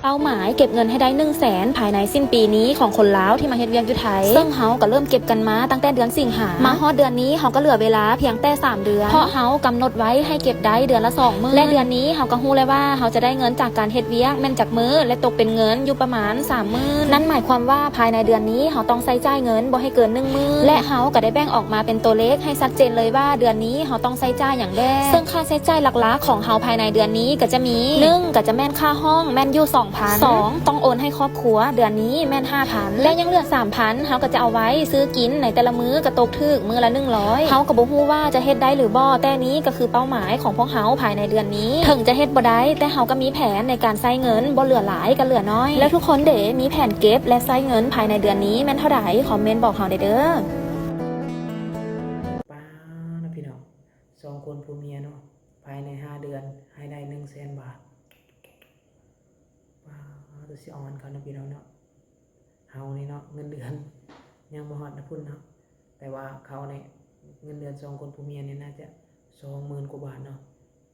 ເປົ້າໝາຍເກັບເງິນໃຫ້ໄດ້ໜຶ່ງແສນ ພາຍໃນສິ້ນປີນີ້ຂອງຄົນລາວທີ່ມາເຮັດວຽກຢູ່ໄທ, ເຊິ່ງເຮົາກໍເລີ່ມເກັບກັນມາຕັ້ງແຕ່ເດືອນສິງຫາ ມາຮອດເດືອນນີ້ເຮົາກໍເຫຼືອເວລາພຽງແຕ່ສາມເດືອນ ເພາະເຮົາກຳນົດໄວ້ໃຫ້ເກັບໄດ້ເດືອນລະສອງໝື່ນ ແລະ ເດືອນນີ້ເຮົາກໍຮູ້ແລ້ວວ່າເຮົາຈະໄດ້ເງິນຈາກການເຮັດວຽກແມ່ນຈັກມື້ ແລະ ຕົກເປັນເງິນຢູ່ປະມານສາມໝື່ນ. ນັ້ນໝາຍຄວາມວ່າພາຍໃນເດືອນນີ້ເຮົາຕ້ອງໃຊ້ຈ່າຍເງິນບໍ່ໃຫ້ເກີນໜຶ່ງໝື່ນ ແລະ ເຮົາກໍໄດ້ແບ່ງອອກມາເປັນຕົວເລກໃຫ້ຊັດເຈນເລີຍວ່າເດືອນນີ້ເຮົາຕ້ອງໃຊ້ຈ່າຍຫຍັງແດ່. ເຊິ່ງຄ່າໃຊ້ຈ່າຍຫຼັກໆຂອງເຮົາພາຍໃນເດືອນນີ້ກໍຈະມີ ໜຶ່ງ ກໍຈະແມ່ນຄ່າຫ້ອງ ແມ່ນຢູ່ສອງພັນ, ສອງ ຕ້ອງໂອນໃຫ້ຄອບຄົວ ເດືອນນີ້ແມ່ນຫ້າພັນ ແລະ ຍັງເຫຼືອສາມພັນ ເຮົາກໍຈະເອົາໄວ້ຊື້ກິນໃນແຕ່ລະມື້ ກໍຕົກຖືກມື້ລະໜຶ່ງຮ້ອຍ. ເຮົາກໍບໍ່ຮູ້ວ່າຈະເຮັດໄດ້ຫຼືບໍ່ ແຕ່ນີ້ກໍຄືເປົ້າໝາຍຂອງພວກເຮົາພາຍໃນເດືອນນີ້. ເຖິງຈະເຮັດບໍ່ໄດ້ ແຕ່ເຮົາກໍມີແຜນໃນການໃຊ້ເງິນ ບໍ່ເຫຼືອຫຼາຍກໍເຫຼືອນ້ອຍ. ແລ້ວທຸກຄົນເດ ມີແຜນເກັບ ແລະ ໃຊ້ເງິນພາຍໃນເດືອນນີ້ແມ່ນເທົ່າໃດ? ຄອມເມັນບອກເຮົາແດ່ເດີ. ປ້າເນາະພີ່ນ້ອງ ສອງຄົນຜົວເມຍເນາະ ພາຍໃນຫ້າເດືອນໃຫ້ໄດ້ໜຶ່ງແສນບາດ. ປ້າ ຄືຊິອ່ອນເຂົາເນາະພີ່ນ້ອງເນາະ. ເຮົານີ້ເນາະ ເງິນເດືອນຍັງບໍ່ຮອດນະພຸ້ນເນາະ ແຕ່ວ່າເຂົານີ້ ເງິນເດືອນສອງຄົນຜົວເມຍນີ້ໜ້າຈະສອງໝື່ນກວ່າບາດເນາະ.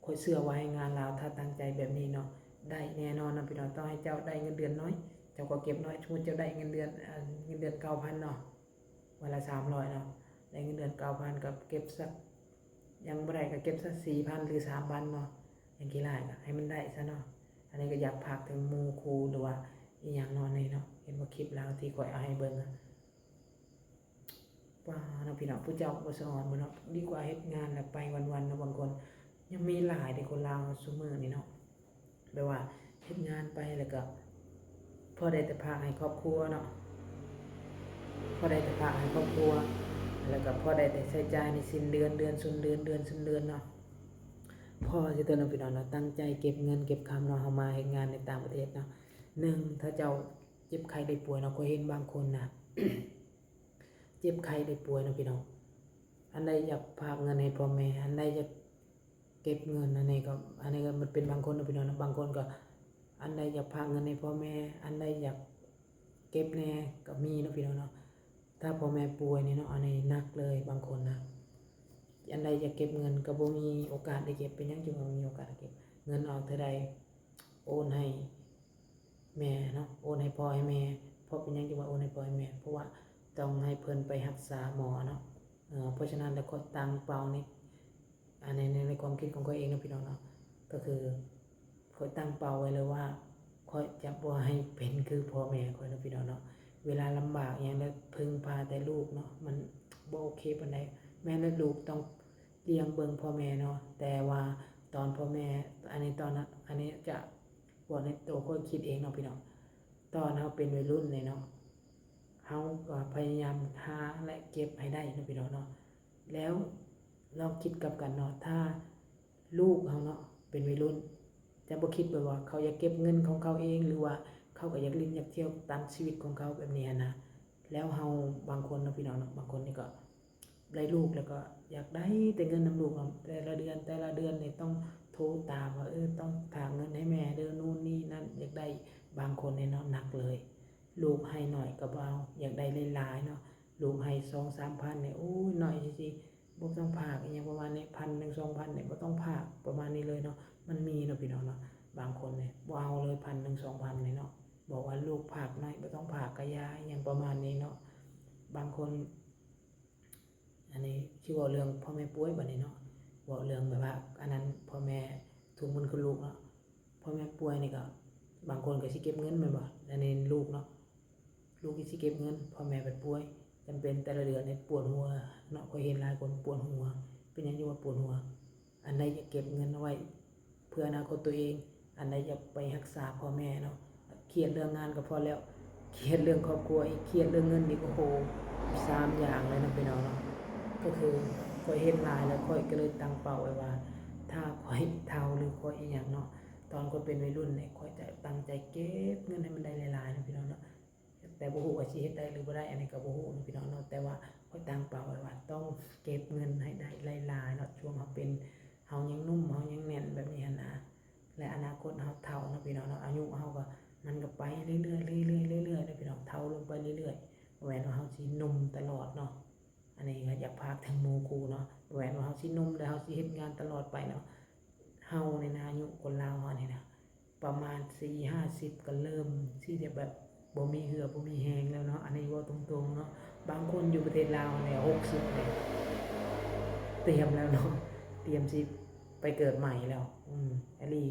ຂ້ອຍເຊື່ອວ່າແຮງງານລາວຖ້າຕັ້ງໃຈແບບນີ້ເນາະ ໄດ້ແນ່ນອນເນາະພີ່ນ້ອງ. ຕໍ່ໃຫ້ເຈົ້າໄດ້ເງິນເດືອນໜ້ອຍ ເຈົ້າກໍເກັບໜ້ອຍ. ສົມມຸດເຈົ້າໄດ້ເງິນເດືອນ ເງິນເດືອນເກົ້າພັນເນາະ ວັນລະສາມຮ້ອຍເນາະ ໄດ້ເງິນເດືອນເກົ້າພັນ ກໍເກັບສັກ ຍັງບໍ່ໄດ້ກໍເກັບສັກສີ່ພັນ ຫຼື ສາມພັນເນາະ ຢ່າງຂີ້ລ້າຍກໍໃຫ້ມັນໄດ້ຊະເນາະ. ອັນນີ້ກໍຢາກຝາກເຖິງໝູ່ຄູ່ ຫຼືວ່າອີ່ຫຍັງເນາະ ນີ້ເນາະ ເຫັນບໍ່ ຄລິບລາວທີ່ຂ້ອຍເອົາໃຫ້ເບິ່ງ ວ່າເນາະພີ່ນ້ອງ ຜູ້ເຈົ້າບໍ່ສະອອນບໍ່ເນາະ ດີກວ່າເຮັດງານແລ້ວໄປວັນໆເນາະ. ບາງຄົນ ຍັງມີຫຼາຍເດ້ຄົນລາວເຮົາຊຸມື້ນີ້ເນາະ ແບບວ່າເຮັດງານໄປແລ້ວກໍພໍໄດ້ແຕ່ຝາກໃຫ້ຄອບຄົວເນາະ ພໍໄດ້ແຕ່ຝາກໃຫ້ຄອບຄົວ ແລ້ວກໍພໍໄດ້ແຕ່ໃຊ້ຈ່າຍໃນສິ້ນເດືອນ ເດືອນຊົນເດືອນ ເດືອນຊົນເດືອນເນາະ. ພໍຊິເຕີນເນາະພີ່ນ້ອງເນາະ ຕັ້ງໃຈເກັບເງິນເກັບຄຳເນາະ ເຮົາມາເຮັດງານໃນຕ່າງປະເທດເນາະ. ໜຶ່ງ ຖ້າເຈົ້າເຈັບໄຂ້ໄດ້ປ່ວຍເນາະ ຂ້ອຍເຫັນບາງຄົນນະ ເຈັບໄຂ້ໄດ້ປ່ວຍເນາະພີ່ນ້ອງ ອັນໃດຢາກຝາກເງິນໃຫ້ພໍ່ແມ່ ອັນໃດຢາກເກັບເງິນ ອັນນີ້ກໍ ອັນນີ້ກໍມັນເປັນບາງຄົນເນາະພີ່ນ້ອງເນາະ. ບາງຄົນກໍ ອັນໃດຢາກຝາກເງິນໃຫ້ພໍ່ແມ່ ອັນໃດຢາກເກັບແດ່ກໍມີເນາະພີ່ນ້ອງເນາະ. ຖ້າພໍ່ແມ່ປ່ວຍນີ້ເນາະ ອັນນີ້ໜັກເລີຍ ບາງຄົນນະ ອັນໃດຢາກເກັບເງິນກໍບໍ່ມີໂອກາດໄດ້ເກັບ. ເປັນຫຍັງຈຶ່ງບໍ່ມີໂອກາດໄດ້ເກັບ? ເງິນອອກເທື່ອໃດໂອນໃຫ້ ແມ່ເນາະ ໂອນໃຫ້ພໍ່ໃຫ້ແມ່. ເພາະເປັນຫຍັງຈຶ່ງວ່າໂອນໃຫ້ພໍ່ໃຫ້ແມ່? ເພາະວ່າຕ້ອງໃຫ້ເພິ່ນໄປຮັກສາໝໍເນາະ. ເອີ ເພາະສະນັ້ນແລ້ວ ຂ້ອຍຕັ້ງເປົ້າໃນ ອັນໃນ ໃນ ໃນຄວາມຄິດຂອງຂ້ອຍເອງເນາະພີ່ນ້ອງເນາະ ກໍຄືຂ້ອຍຕັ້ງເປົ້າໄວ້ເລີຍວ່າ ຂ້ອຍຈະບໍ່ໃຫ້ເປັນຄືພໍ່ແມ່ຂ້ອຍເນາະພີ່ນ້ອງເນາະ. ເວລາລຳບາກອີ່ຫຍັງແລ້ວ ເພິ່ງພາແຕ່ລູກເນາະ ມັນບໍ່ໂອເຄປານໃດ. ແມ່ນແຫຼະ ລູກຕ້ອງລ້ຽງເບິ່ງພໍ່ແມ່ເນາະ ແຕ່ວ່າຕອນພໍ່ແມ່ ອັນນີ້ຕອນ ອັນນີ້ຈະ ເວົ້າໃນໂຕຂ້ອຍຄິດເອງເນາະພີ່ນ້ອງ ຕອນເຮົາເປັນໄວລຸ້ນນີ້ເນາະ ເຮົາກໍພະຍາຍາມຫາ ແລະ ເກັບໃຫ້ໄດ້ເນາະພີ່ນ້ອງເນາະ. ແລ້ວລອງຄິດກັບກັນເນາະ ຖ້າລູກເຮົາເນາະ ເປັນໄວລຸ້ນ ຈະບໍ່ຄິດແບບວ່າເຂົາຢາກເກັບເງິນຂອງເຂົາເອງ ຫຼືວ່າເຂົາກໍຢາກຫຼິ້ນຢາກທ່ຽວຕາມຊີວິດຂອງເຂົາແບບນີ້ຫັ້ນນະ. ແລ້ວເຮົາບາງຄົນເນາະພີ່ນ້ອງເນາະ ບາງຄົນນີ້ກໍ ໄດ້ລູກແລ້ວກໍຢາກໄດ້ແຕ່ເງິນນຳລູກເນາະ ແຕ່ລະເດືອນ ແຕ່ລະເດືອນນີ້ຕ້ອງໂທຕາມວ່າ ເອີ ຕ້ອງຝາກເງິນໃຫ້ແມ່ເດີ ນູ່ນນີ້ນັ້ນ ຢາກໄດ້. ບາງຄົນນີ້ເນາະ ໜັກເລີຍ ລູກໃຫ້ໜ້ອຍກໍບໍ່ເອົາ ຢາກໄດ້ຫຼາຍໆເນາະ. ລູກໃຫ້ສອງສາມພັນນີ້ ໂອ້ຍ ໜ້ອຍຊິໆ ບໍ່ຕ້ອງຝາກ ອີ່ຫຍັງປະມານນີ້ ພັນໜຶ່ງ ສອງພັນນີ້ ບໍ່ຕ້ອງຝາກ ປະມານນີ້ເລີຍເນາະ. ມັນມີເນາະພີ່ນ້ອງເນາະ ບາງຄົນນີ້ບໍ່ເອົາເລີຍ ພັນໜຶ່ງ ສອງພັນນີ້ເນາະ ບອກວ່າລູກຝາກໜ້ອຍ ບໍ່ຕ້ອງຝາກກະຢ່າ ອີ່ຫຍັງປະມານນີ້ເນາະ. ບາງຄົນ ອັນນີ້ຊິເວົ້າເລື່ອງພໍ່ແມ່ປ່ວຍບາດນີ້ເນາະ ເວົ້າເລື່ອງແບບວ່າ ອັນນັ້ນພໍ່ແມ່ທຸກມື້ຄືລູກເນາະ. ພໍ່ແມ່ປ່ວຍນີ້ກໍ ບາງຄົນກໍຊິເກັບເງິນແມ່ນບໍ່? ອັນນີ້ລູກເນາະ ລູກນີ້ຊິເກັບເງິນ ພໍ່ແມ່ພັດປ່ວຍ ຈຳເປັນແຕ່ລະເດືອນນີ້ປວດຫົວເນາະ. ຂ້ອຍເຫັນຫຼາຍຄົນປວດຫົວ ເປັນຫຍັງຈຶ່ງວ່າປວດຫົວ? ອັນໃດຢາກເກັບເງິນເອົາໄວ້ເພື່ອອະນາຄົດຕົວເອງ ອັນໃດຢາກໄປຮັກສາພໍ່ແມ່ເນາະ. ຄຽດເລື່ອງງານກໍພໍແລ້ວ ຄຽດເລື່ອງຄອບຄົວອີກ ຄຽດເລື່ອງເງິນອີກ ໂອ້ໂຫ ສາມຢ່າງເລີຍເນາະພີ່ນ້ອງເນາະ. ກໍຄືຂ້ອຍເຫັນຫຼາຍແລ້ວ ຂ້ອຍກໍເລີຍຕັ້ງເປົ້າໄວ້ວ່າ ຖ້າຂ້ອຍເຖົ້າ ຫຼື ຂ້ອຍອີ່ຫຍັງເນາະ ຕອນຂ້ອຍເປັນໄວລຸ້ນນີ້ ຂ້ອຍຈະຕັ້ງໃຈເກັບເງິນໃຫ້ມັນໄດ້ຫຼາຍໆເນາະພີ່ນ້ອງເນາະ. ແຕ່ບໍ່ຮູ້ວ່າຊິເຮັດໄດ້ຫຼືບໍ່ໄດ້ ອັນນີ້ກໍບໍ່ຮູ້ເນາະພີ່ນ້ອງເນາະ ແຕ່ວ່າຂ້ອຍຕັ້ງເປົ້າໄວ້ວ່າຕ້ອງເກັບເງິນໃຫ້ໄດ້ຫຼາຍໆເນາະ. ຊ່ວງເຮົາເປັນ ເຮົາຍັງໜຸ່ມ ເຮົາຍັງແໜ້ນແບບນີ້ຫັ້ນນະ ແລະ ອະນາຄົດເຮົາເຖົ້າເນາະພີ່ນ້ອງເນາະ ອາຍຸເຮົາກໍ ມັນກໍໄປເລື້ອຍໆ ເລື້ອຍໆ ເລື້ອຍໆເນາະພີ່ນ້ອງ ເຖົ້າລົງໄປເລື້ອຍໆ. ບໍ່ແມ່ນວ່າເຮົາຊິໜຸ່ມຕະຫຼອດເນາະ ອັນນີ້ກໍຢາກຝາກເຖິງໝູ່ຄູ່ເນາະ ບໍ່ແມ່ນວ່າເຮົາຊິໜຸ່ມແລ້ວເຮົາຊິເຮັດງານຕະຫຼອດໄປເນາະ. ເຮົານີ້ນະ ອາຍຸຄົນລາວເຮົານີ້ນະ ປະມານສີ່ຫ້າສິບ ກໍເລີ່ມທີ່ຈະແບບບໍ່ມີເຫື່ອບໍ່ມີແຮງແລ້ວເນາະ. ອັນນີ້ເວົ້າຕົງໆເນາະ, ບາງຄົນຢູ່ປະເທດລາວແລ້ວ ຫົກສິບ ແລ້ວ ຕຽມແລ້ວເນາະ, ຕຽມຊິໄປເກີດໃໝ່ແລ້ວ. ອືມ ອີ່ຫຼີ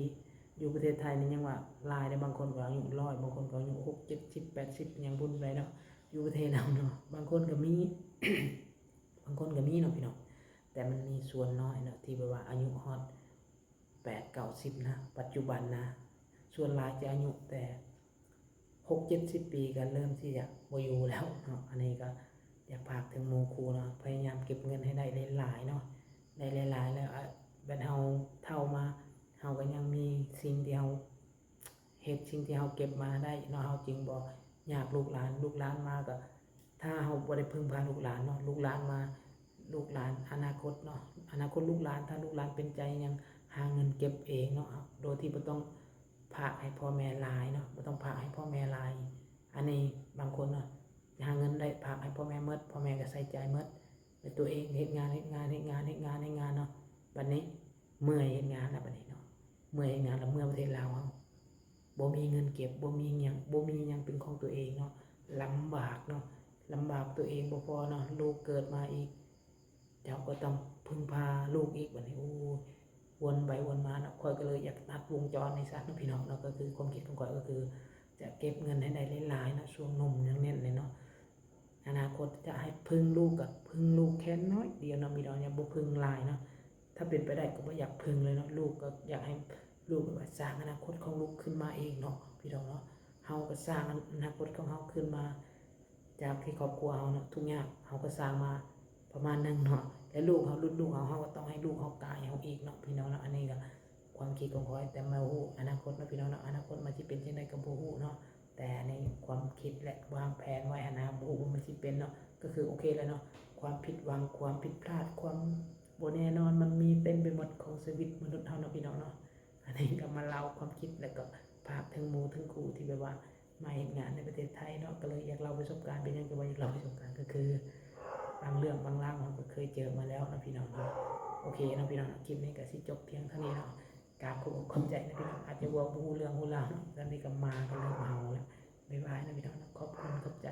ຢູ່ປະເທດໄທນີ້ຍັງວ່າຫຼາຍເດ້, ບາງຄົນກໍອາຍຸຮ້ອຍ ບາງຄົນກໍອາຍຸຫົກ ເຈັດສິບ ແປດສິບ ຍັງພຸ້ນໄປເນາະ. ຢູ່ປະເທດເຮົາເນາະ ບາງຄົນກໍມີ ບາງຄົນກໍມີເນາະພີ່ນ້ອງ, ແຕ່ມັນມີສ່ວນນ້ອຍເນາະ ທີ່ແບບວ່າອາຍຸຮອດ ແປດ ເກົ້າສິບ ນະ ປັດຈຸບັນນະ. ສ່ວນຫຼາຍຈະອາຍຸແຕ່ຫົກ ເຈັດສິບ ປີ ກໍເລີ່ມທີ່ຈະບໍ່ຢູ່ແລ້ວເນາະ. ອັນນີ້ກໍຢາກຝາກເຖິງໝູ່ຄູ່ເນາະ, ພະຍາຍາມເກັບເງິນໃຫ້ໄດ້ຫຼາຍໆເນາະ, ໄດ້ຫຼາຍໆແລ້ວ ອາ ບັດເຮົາເຖົ້າມາ ເຮົາກໍຍັງມີສິ່ງທີ່ເຮົາ ເຮັດສິ່ງທີ່ເຮົາເກັບມາໄດ້ເນາະ, ເຮົາຈຶ່ງບໍ່ຍາກລູກຫຼານ. ລູກຫຼານມາກໍ ຖ້າເຮົາບໍ່ໄດ້ເພິ່ງພາລູກຫຼານເນາະ, ລູກຫຼານມາ ລູກຫຼານອະນາຄົດເນາະ, ອະນາຄົດລູກຫຼານ ຖ້າລູກຫຼານເປັນໃຈຫຍັງ ຫາເງິນເກັບເອງເນາະ ໂດຍທີ່ບໍ່ຕ້ອງຝາກໃຫ້ພໍ່ແມ່ຫຼາຍເນາະ, ບໍ່ຕ້ອງຝາກໃຫ້ພໍ່ແມ່ຫຼາຍ. ອັນນີ້ບາງຄົນເນາະ ຫາເງິນໄດ້ ຝາກໃຫ້ພໍ່ແມ່ໝົດ, ພໍ່ແມ່ກໍໃຊ້ຈ່າຍໝົດ, ແຕ່ຕົວເອງເຮັດງານ ເຮັດງານ ເຮັດງານ ເຮັດງານ ເຮັດງານເນາະ, ບັດນີ້ເມື່ອຍເຮັດງານແລ້ວ ບັດນີ້ເນາະ ເມື່ອຍເຮັດງານແລ້ວ ເມືອປະເທດລາວເຮົາ ບໍ່ມີເງິນເກັບ ບໍ່ມີຫຍັງ ບໍ່ມີຫຍັງເປັນຂອງຕົວເອງເນາະ, ລຳບາກເນາະ, ລຳບາກຕົວເອງບໍ່ພໍເນາະ ລູກເກີດມາອີກ ເຈົ້າກໍຕ້ອງເພິ່ງພາລູກອີກ ບັດນີ້ ໂອ້ ວົນໄປວົນມາເນາະ. ຂ້ອຍກໍເລີຍຢາກຕັດວົງຈອນນີ້ຊະເນາະ ພີ່ນ້ອງເນາະ, ກໍຄືຄວາມຄິດຂອງຂ້ອຍກໍຄືຈະເກັບເງິນໃຫ້ໄດ້ຫຼາຍໆເນາະ ຊ່ວງໜຸ່ມຍັງແໜ້ນເລີຍເນາະ. ອະນາຄົດຈະໃຫ້ເພິ່ງລູກກໍເພິ່ງລູກແຄ່ໜ້ອຍດຽວເນາະ ພີ່ນ້ອງ, ຢ່າບໍ່ເພິ່ງຫຼາຍເນາະ. ຖ້າເປັນໄປໄດ້ກໍບໍ່ຢາກເພິ່ງເລີຍເນາະ, ລູກກໍຢາກໃຫ້ລູກແບບວ່າສ້າງອະນາຄົດຂອງລູກຂຶ້ນມາເອງເນາະ ພີ່ນ້ອງເນາະ. ເຮົາກໍສ້າງອະນາຄົດຂອງເຮົາຂຶ້ນມາຈາກທີ່ຄອບຄົວເຮົາເນາະ ທຸກຍາກ ເຮົາກໍສ້າງມາປະມານໜຶ່ງເນາະ, ແລະ ລູກເຮົາ ລຸ້ນລູກເຮົາ ເຮົາກໍຕ້ອງໃຫ້ລູກເຮົາກາຍເຮົາອີກເນາະ ພີ່ນ້ອງເນາະ. ອັນນີ້ກໍຄວາມຄິດຂອງຂ້ອຍ ແຕ່ບໍ່ຮູ້ອະນາຄົດເນາະ ພີ່ນ້ອງເນາະ, ອະນາຄົດມັນຊິເປັນຈັ່ງໃດກໍບໍ່ຮູ້ເນາະ. ແຕ່ໃນຄວາມຄິດ ແລະ ວາງແຜນໄວ້ຫັ້ນນະ ບໍ່ຮູ້ວ່າມັນຊິເປັນເນາະ ກໍຄືໂອເຄແລ້ວເນາະ. ຄວາມຜິດຫວັງ ຄວາມຜິດພາດ ຄວາມບໍ່ແນ່ນອນ ມັນມີເຕັມໄປໝົດຂອງຊີວິດມະນຸດເຮົາເນາະ ພີ່ນ້ອງເນາະ. ອັນນີ້ກໍມາເລົ່າຄວາມຄິດ ແລ້ວກໍຝາກເຖິງໝູ່ເຖິງຄູ່ທີ່ແບບວ່າມາເຮັດງານໃນປະເທດໄທເນາະ, ກໍເລີຍຢາກເລົ່າປະສົບການ. ເປັນຫຍັງຄືວ່າຢາກເລົ່າປະສົບການ ກໍຄືບາງເລື່ອງບາງລາວເຮົາກໍເຄີຍເຈີມາແລ້ວເນາະ ພີ່ນ້ອງເນາະ. ໂອເຄເນາະ ພີ່ນ້ອງເນາະ, ຄລິບນີ້ກໍຊິຈົບພຽງເທົ່ານີ້ເນາະ. ກາບຂອບອົກຂອບໃຈນະ ພີ່ນ້ອງ, ອາດຈະເວົ້າບໍ່ຮູ້ເລື່ອງຮູ້ລາວເນາະ, ຕອນນີ້ກໍໝາກໍເລີ່ມເຫົ່າແລ້ວ. ບາຍບາຍນະ ພີ່ນ້ອງເນາະ, ຂອບຄຸນຂອບໃຈ.